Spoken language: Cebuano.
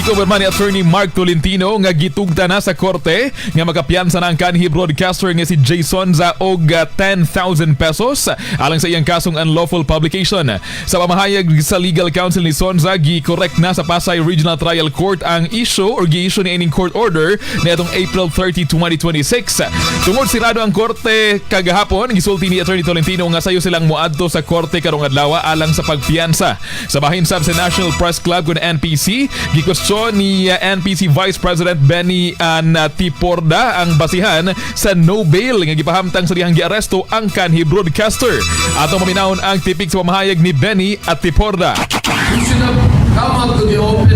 Gikumpirma ni Attorney Mark Tolentino nga gitugta na sa korte nga makapiyansa na ang kanhi broadcaster nga si Jay Sonza og 10,000 pesos alang sa iyang kasong unlawful publication. Sa pamahayag sa legal counsel ni Sonza, gi-correct na sa Pasay Regional Trial Court ang issue or gi-issue ni ining court order niadtong April 30, 2026. Tungod sirado ang korte kagahapon, gisulti ni Attorney Tolentino nga sayo silang moadto sa korte karong adlaw alang sa pagpiyansa. Sa bahin sab sa National Press Club kun NPC, gikwestiyon ni NPC Vice President Benny Antiporda ang basihan sa no bail nga gipahamtang sa dihang giaresto ang kanhi broadcaster. Atong maminawon ang tipik sa pamahayag ni Benny Antiporda. We should have come out to the open.